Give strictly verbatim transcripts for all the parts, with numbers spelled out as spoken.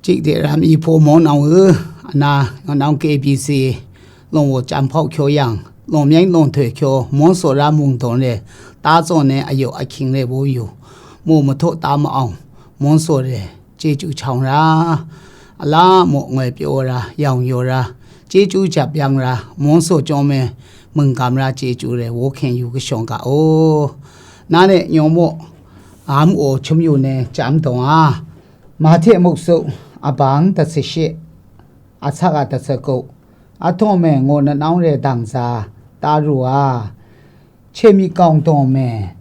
Chik de ram i hpaw mawng nang u, ana nang K B C, lawng wo cham hpau hkyaw yang, lawng myeng lawng htoi hkyaw, mawng saw ra mung dawn re, ta tsawn ai ayaw ahkying re wo yu, mu mahtaw ta ma-awng, mawng saw re, chyeju hkyawng ra, a la maw ngoi pyaw ra, yawng yaw ra, chyeju jap yang ra, mawng saw chyawm ai mungkam ra chyeju re, wo hkying yu kashawng ga o. Na ne nyawm maw, am o hkyum yu ne chyam dawng a, Mahte muksu abang datsa shi, a sak a datsa ku, a htawng me ngaw nanawng re dang za ta ru a, hkye myit kawng dawng me,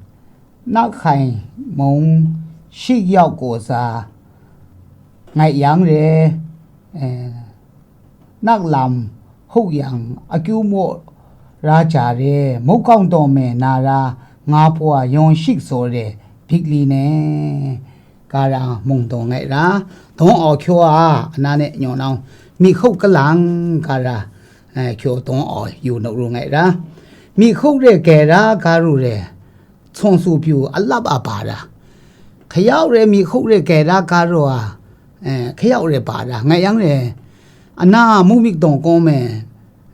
nak hkai mung shik yau kaw za ngai yang re, eh, nak lam huk yang akyu maw ra ja re, muk kawng dawng me na ra nga pwa yawng shik zaw re, bikli ne, gara mung dawng ngai ra, dawng aw hkyaw a, ana ne nyawng nau, myi hkuk kalang gara, eh, hkyaw dawng aw yu nau ru ngai ra, myi hkuk re gay ra ga ru re, tsawng su pyu a lap a ba ra, hkayau re myi hkuk re gay ra ga ru a, eh, hkayau re ba ra, ngai yang re, ana muk myit dawng kawng me,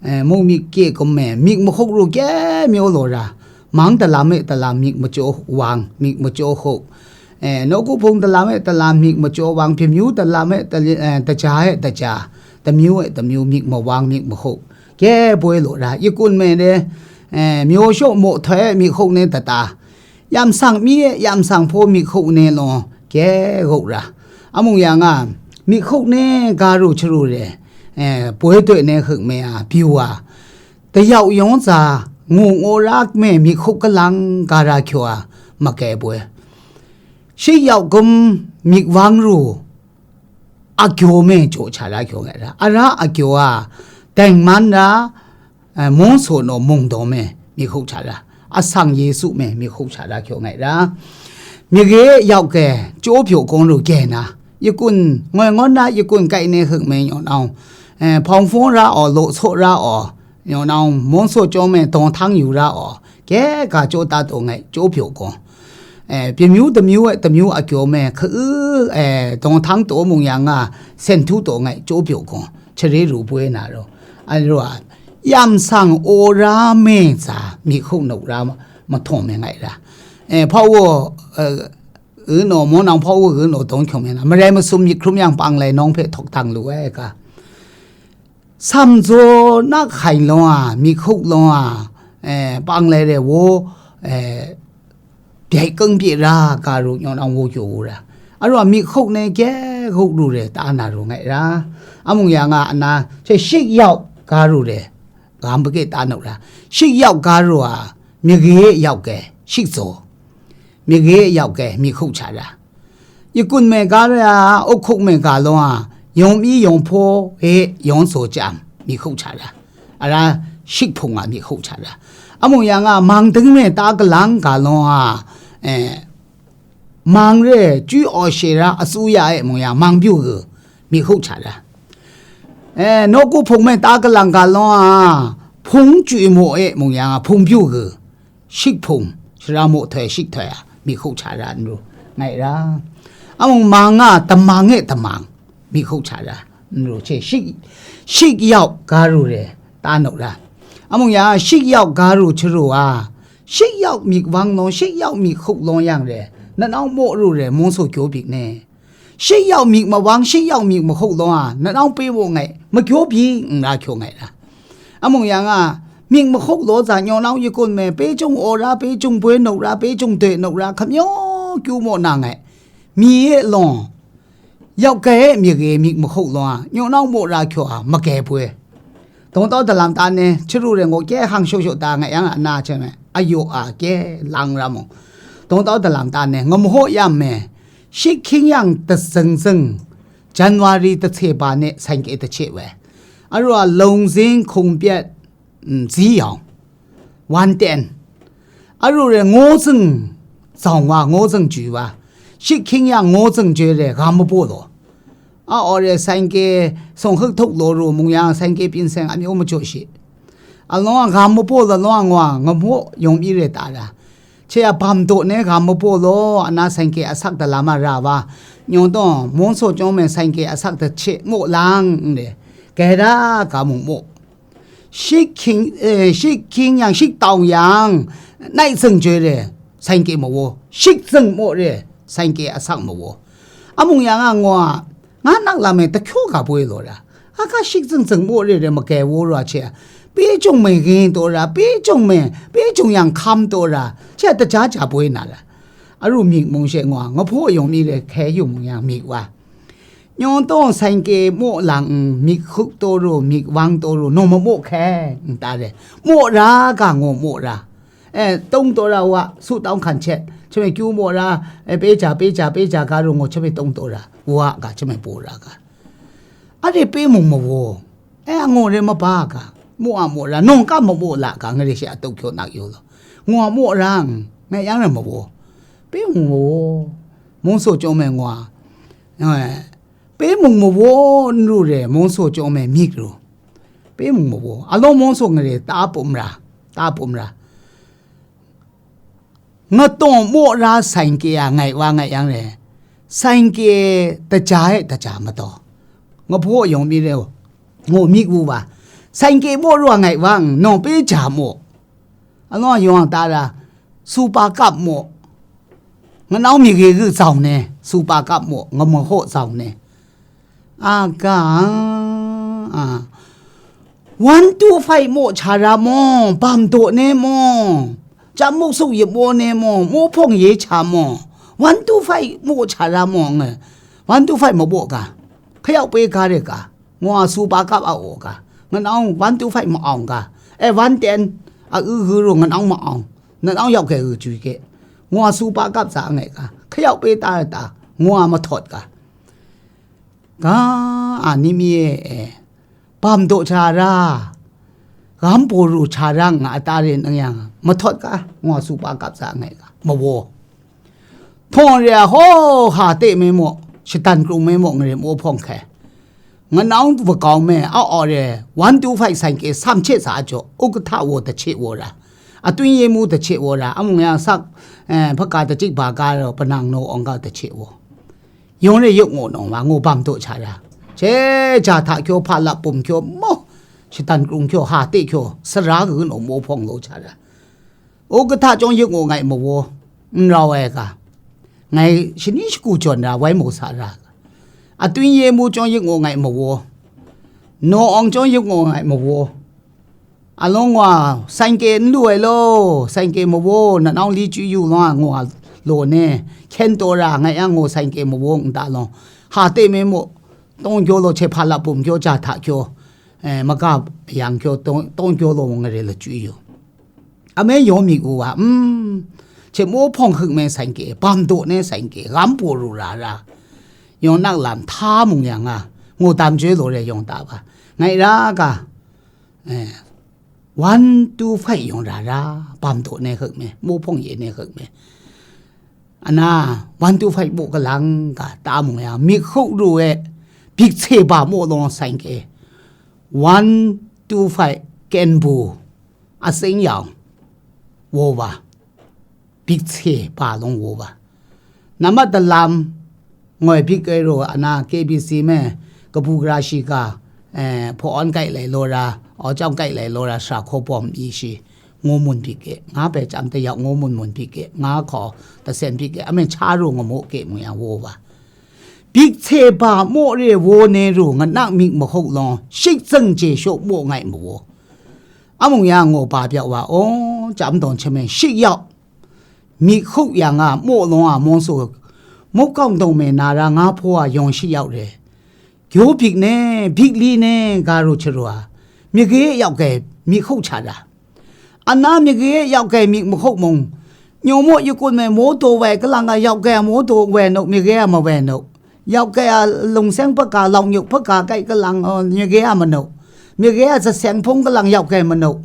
eh, muk myit kye kum me, myit mahkuk ru kye myaw law ra, mang dalam e dalam myit majaw wang, myit majaw hkuk, eh, nawku hpung dalam e dalam myit majaw wang, pyamyu dalam e dali-, eh, daja e daja, damyu e damyu myit mawang, myit mahkuk, kye boi law ra, yakun me ne, eh, myaw shaw maw htoi e myit hkuk ne data, yam sang mi e yam sang hpaw myit hkuk ne law kye hkuk ra, amu yang a, myit hkuk ne ga ru chyaru re, eh, poi toi ne hkuk me a, byu a, dayau yawng za ngu ngu ra me myit hkuk kalang gara hkyaw a, makye poi, shik yau kum myit wang ru a kyaw me jaw cha ra hkyaw ngai ra, a ra a kyaw a, dengman ra, eh, mung saw naw mung daw me myit hkuk cha ra, asang Yesu me myit hkuk cha ra hkyaw ngai ra, myit re yau gay, chyaw pyaw kawng ru gay na, yakun ngoi ngawn na yakun kai ne hkuk me nyawng nau, eh, hpawng hpawng ra aw, law saw ra aw, nyawng nau, mung saw chyawm me dawng htang yu ra aw, kye ga chyaw ta taw ngai, chyaw pyaw kawng, eh, pyamyu damyu e damyu a kyaw me hka-u, eh, dawng htang taw mung yang nga, sen htu taw ngai, chyaw pyaw kawng, chare ru poi na ru, a ru a, yam sang aw ra me tsa myit hkuk nau ra ma-, mahtaw me ngai ra, eh, hpau wo, eh, u naw, mung nang hpau wo u naw dawng hkyawng me na, marai masum myit hkrum yang pang lai nawng hpe htawk dang lu ai ga, sam zaw nak hkai law a, myit hkuk law a, eh, pang lai re wo, eh, byai kang pyi ra ga ru nyawng nang wo kyaw wu ra, a ru a myit hkuk ne kye hkuk ru re ta na ru ngai ra, amu yang a, ana she shik yau ga ru re, gam pake ta nau ra, shik yau ga ru a, myit re yau gay, shik zaw, myit re yau gay, myit hkuk cha ra, yakun me ga ra, uhkuk me ga law a, yawng mi yawng hpaw e yawng zaw chyam, myit hkuk cha ra, a ra shik hpung a myit hkuk cha ra, amu yang a, mang ding me ta kalang ga law a, eh, mang re, chyu aw she ra, a tsu ya e mung yang, mang byu u, myit hkuk cha ra, eh, nawku hpung me ta kalang ga law a, hpung chyu maw e mung yang a, hpung byu u, shik hpung, shara maw htoi shik htoi a, myit hkuk cha ra n ru ngai ra, amu mang a, damang e damang, myit hkuk cha ra n ru, she shik, shik yau ga ru re ta nau ra, amu yang a, shik yau ga ru chyaru a, shik yau myit wang law, shik yau myit hkuk law yang re, nanau maw ru re, mung saw kyaw bik ne, shik yau myit mawang, shik yau myit mahkuk law a, nanau pe wo ngai, makyaw byi n ra hkyaw ngai ra, amu yang a, myit mahkuk law za nyawng nau yakun me, pe cung aw ra, pe cung boi nau ra, pe cung doi nau ra, hkamyaw kyu maw na ngai, myi e law, yau gay e myit re myit mahkuk law a, nyawng nau maw ra hkyaw a, makye poi, dawng tau dalam ta ne, chyaru re ngaw kye hkang shaw shaw ta ngai yang a, na hte me, a yaw a kye lang ra mung, dawng tau dalam ta ne, ngamhaw yam me, shik hkying yang dazing zing, January dahse ba ne, san kye dahce wai, a ru a, lawng zing hkung pyet, mm, zi yawng, wan ten, a ru re, ngaw zing zawng wa, ngaw zing jwi wa, shik hkying yang ngaw zing jwi re, gam mabaw law, a aw re, san kye sawng hkuk htuk law ru mung yang, san kye pyin seng amyu majaw shi, a law a, gam mabaw law, law a, ngaw a, ngamhaw yawng mi re ta ra, Che a bam daw ne ga mabaw law, ana sainke asak dalam a ra wa, nyawng taw, mung saw chyawm me sainke asak da che maw lang n re, gai ra ga mung maw. Shik hkying, eh, shik hkying yang, shik tawng yang, nai zeng joi re, sainke mawaw, shik zeng maw re, sainke asak mawaw. Amung yang a ngwa, nga nak lam e tahkyaw ga poi law ra, a ga shik zeng zeng maw re re magai waw ra che, pe jung me gin taw ra, pe jung me, pe jung yang hkam taw ra, che a daja ja poi na ra. Aru myik mung she ngwa, nga hpaw yawng mi re hkai yung yang myik wa. Nyawng taw sainke maw lang n, myik hkup taw ru, myik wang taw ru, nang ma maw hkai, n ta re, maw ra ga ngaw maw ra. E, tong taw ra wa, su tawng hkan chet, chame kyu maw ra, e, pe ja, pe ja, pe ja ga ru ngaw chame tong taw ra, wa ga chame paw ra ga. A re pe mung mawaw, e, a ngaw re maba ga, maw a maw ra, nawng kam ma maw la ga, nga re she a tau kyaw nak yaw law. Ngaw a maw ra, ngai yang re mawaw, pe mung mawaw, mung saw chyawm me ngwa, e, pe mung mawaw n ru re, mung saw chyawm me myik ru. Pe mung mawaw. Alawng mung saw nga re, ta pum ra, ta pum ra. Nga taw maw ra sainke a ngai wa ngai yang re, sainke daja e daja mataw. Nga hpaw yawng mi re, ngaw myik wu wa. Sainke maw ru a ngai wa, nawng pe ja maw. Alawng yawng ta ra, su pa kap maw. Nga nau mi ge ge zau ne, su pa kap maw, nga mahaw zau ne. A ga, a, one two five maw cha ra maw, bam daw ne maw, chyam muk suk yip maw ne maw, maw hpawng ye cha maw, one two five maw cha ra maw, nge, one two five mabaw ga, hkayau pe ga re ga, ngwa su pa kap a aw ga, nga nau one two five ma awng ga, e one ten a u gu ru nga nau ma awng, nga nau yau kai u ju ke, ngwa su pa kap za ngai ga, hkayau pe ta ta, ngwa mahtawt ga. Ga a ni mi e, bam daw cha ra, gam paw ru cha ra nga a ta re nang yang, mahtawt ga, ngwa su pa kap za ngai ga, mawaw. Hpawng re a haw ha te me maw, shatan krung me maw, nga re maw hpawng hkai. Nga nau wa kau me, a aw re, one two five sainke sam che sa a jaw, u kahta wo ta che wo ra, atun ye mu ta che wo ra, amung yang sak, eh, hpaka ta chik ba ga raw, panang naw awng ga ta che wo. Yawng re yuk ngu nung wa ngu bam daw cha ra. Che ja hta kyaw, hpa lap pum kyaw, maw, shatan krung kyaw, ha te kyaw, sara ga nu maw hpawng law cha ra. U kahta chyawng yuk ngu ngai mawaw, n rau ai ga. Ngai shani shagu jawn ra, wai mu sa ra. Atun ye mu chyawng yuk ngu ngai mawaw. Naw awng chyawng yuk ngu ngai mawaw. Alawng wa, sainke n lu ai law, sainke mawaw, na nau li chyu yu law, ngu a law ne, hkyen taw ra, ngai yang ngu sainke mawaw n ta law, ha te me maw, tawng kyaw law, hte hpa lap bum kyaw, ja hta kyaw, eh, maga yang kyaw, tawng, tawng kyaw law, nga re la chyu yu. A me yaw mi gu wa, mm, hte maw hpawng hkuk me sainke, bam daw ne sainke, gam paw ru ra ra, yawng nak lam hta mung yang a, ngu tam joi law re yawng ta ba, ngai ra ga, eh, one two five yawng ra ra, bam daw ne hkuk me, maw hpawng ye ne hkuk me. Ana, one two five maw kalang ga, ta mung ya, myik hkuk ru e, bik hte ba maw law sainke, one two five kenbu, a seng yawng, wo ba, bik hte ba law wo ba. Nambat dalam, ngoi bik ai ru, ana K B C me, kabu gara shi ga, eh, hpaw awn kai lai law ra, aw chyawng kai lai law ra, sara hkaw bawm i shi, ngu mun bik e, nga bai chyam tayau ngu mun mun bik e, nga hkaw tasen bik e, a me cha ru nga mu ke mu yang wo ba. Bik hte ba maw re wo ne ru nga nak myik mahuk law, shik zeng je shaw maw ngai mawaw. Amung ya ngaw ba byau wa, aw, chyam dawng chame shik yau. Myik huk yang a, maw law a, mawng su, muk kawng dawng me na ra nga hpaw a yawng shik yau re. Gyaw bik ne, bik li ne, ga ru chara, myit ge yau kai myik huk cha ra. Ana myit ge yau kai myik mahuk mung, nyawm maw yakun me maw daw wai kalang a yau kai a maw daw wai nau, myit ge a mawai nau. Yau kai a lungseng hpaka, launyuk hpaka kai kalang, myit ge a manau. Myit ge a zaseng hpung kalang yau kai manau.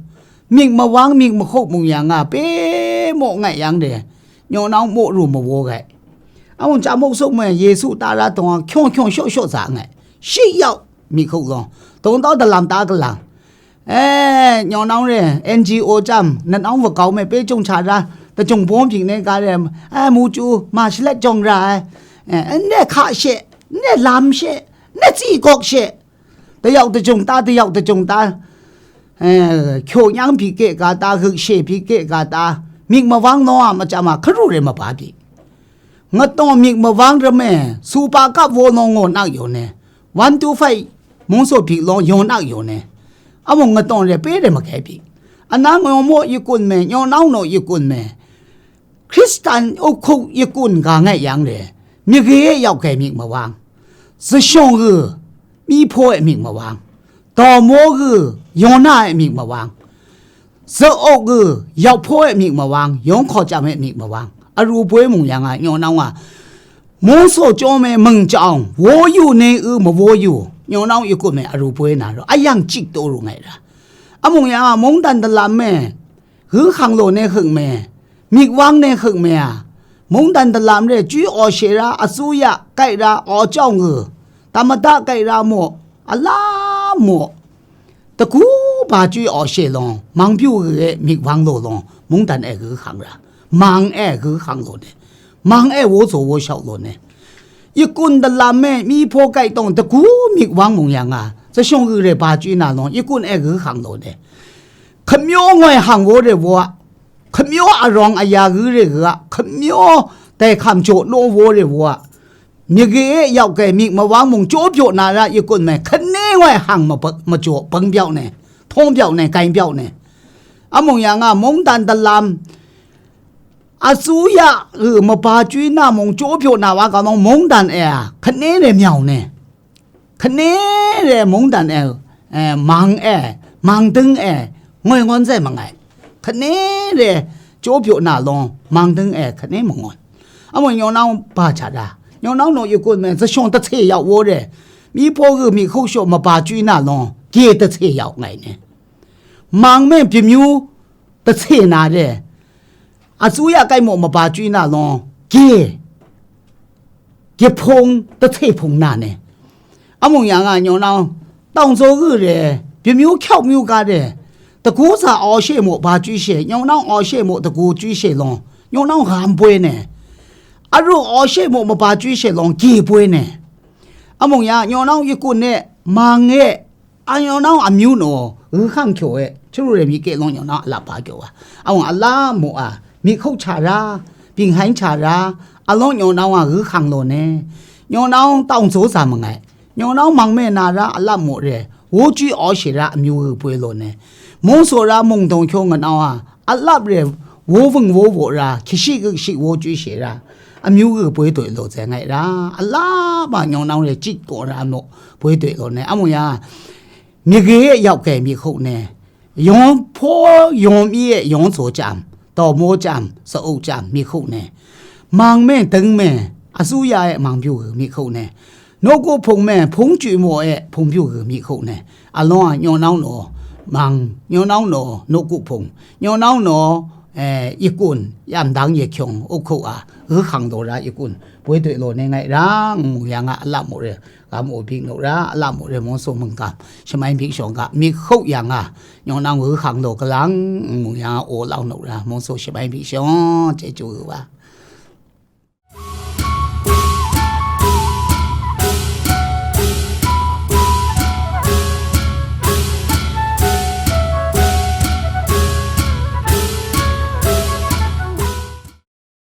Myik mawang myik mahuk mung yang a, pe maw ngai yang de, nyawm nau maw ru mawaw gai. Amung cha muk suk me Yesu ta ra tawng a, hkyawng hkyawng shaw shaw za ngai. Shi yau, myik huk law, tawng tau dalam ta kalang. Eh, nyawng nau re, N G O chyam, na nau wa kau me, pe chyung cha ra, Dajung baw byin ai ga re, ai, mu chyu, ma shalet jawng ra ai, eh, n re hka she, n re lam she, n re tsyi gawk she, dayau dajung ta, dayau dajung ta, eh, hkyaw nyang byi ke ga ta, guk she byi ke ga ta, myit mawang naw a macam a hkaru re maba byi. Ngatawng myit mawang ram e, supa kap waw nawng ngaw nak yawn e, one two five mungso byi law yawn nak yawn e, amung ngatawng re pe re magai byi. Anang ngaw maw yi kun me, nyaw nau naw yi kun me, Hkristan uhkuk yi kun ga ngai yang re, myit re e yau kai myit mawang, zashawng ru, myi hpaw e myit mawang, daw maw ru, yawna e myit mawang, za-auk ru, yau hpaw e myit mawang, yawng hkaw chyam e myit mawang, aru poi mung yang a, nyaw nau a, mungso chyawm e mung chyawm, wo yu ne u mawo yu, nyaw nau yi kun me aru poi na ru, a yang chik taw ru ngai ra. Amung yang a, mungdan dalam e, ru hkang law ne hkung me, myit wang ne hkung me a, mungdan dalam re, chyu aw she ra, asuya kai ra, aw chyawng u, tamada kai ra maw, a la maw, dagu ba chyu aw she law, mang pyu ru e myit wang law law, mungdan e ru hkang ra, mang e ru hkang law ne, mang e wo zaw wo shau law ne, yi kun dalam e myi hpaw kai tawng dagu myit wang mung yang a, zashawng ru re ba chyu na law, yi kun e ru hkang law ne, hkamyaw ngoi hang wo re wo a, hkamyaw arawng aya ru re ru a, hkamyaw dai hkam jaw naw wo re wo a, myit re e yau kai myit mawang mung chyaw pyaw na ra yi kun me, hkane ngoi hang maba-, majaw bang byau ne, htawng byau ne, gai byau ne. Amung yang a, mungdan dalam, asuya ru maba chyu na mung chyaw pyaw na wa ga nawng, mungdan e a, hkane re myau ne, hkane re mungdan e, eh, mang e, mang ding e, ngoi ngawn zai mangai. Hkane re chyaw pyaw na law, mang ding e hkane mangawn. Amung nyaw nau ba hta ra, nyaw nau naw yi kun me, zashawng dahse yau wo re, myi hpaw ru myit hkuk shaw maba chyu na law, gye dahse yau ngai ne. Mang me byamyu dahse na re, asuya kai maw maba chyu na law, gye, gye hpung, dahse hpung na ne. Amung yang a, nyaw nau, tawng zaw ru re, byamyu hkyau myu ga re, dagu sa aw she maw ba chyu she, nyaw nau aw she maw dagu chyu she law, nyaw nau gam poi ne. Aru aw she maw maba chyu she law, gye poi ne. Amung yang, nyaw nau yi kun e, mang e, a nyaw nau amyu naw, ru hkang hkyaw e, chyaru re myit ke law nyaw nau a lap ba kyaw wa. Amung a la mu a, myit hkuk hta ra, bing hai hta ra, a law nyaw nau a ru hkang law ne. Nyaw nau tawng zaw za mangai. Nyaw nau mang me na ra a lap mu re, wo chyu aw she ra amyu ru poi law ne. Mung saw ra mung dawng hkyaw nga nau a, a lap re, wo vung wo wo ra, hki shi guk shi wo chyu she ra, amyu ru poi doi law zai ngai ra, a lap a nyaw nau re chit kaw ra mu, poi doi law ne. Amung ya, myit re e yau kai myit hkuk ne, yawng hpaw yawng myi e yawng zaw chyam, daw maw chyam, sa-uk chyam myit hkuk ne, mang me ding me, asuya e mang pyu u myit hkuk ne, nawku hpung me hpung chyu maw e hpung pyu u myit hkuk ne, alawng a nyaw nau naw, mang, nyaw nau naw, nawku hpung, nyaw nau naw, eh, yi kun, yam dang ye hkyawng, uhkuk a, ru hkang law ra yi kun, poi doi law ne ngai ra, ngu yang a, a lap mu re, ga mu bik naw ra, a lap mu re, mung saw mung gam, shamai bik shawng ga, myit hkuk yang a, nyaw nau ru hkang law galang, ngu yang a, o lau naw ra, mung saw shamai bik shawng, chyeju ru wa.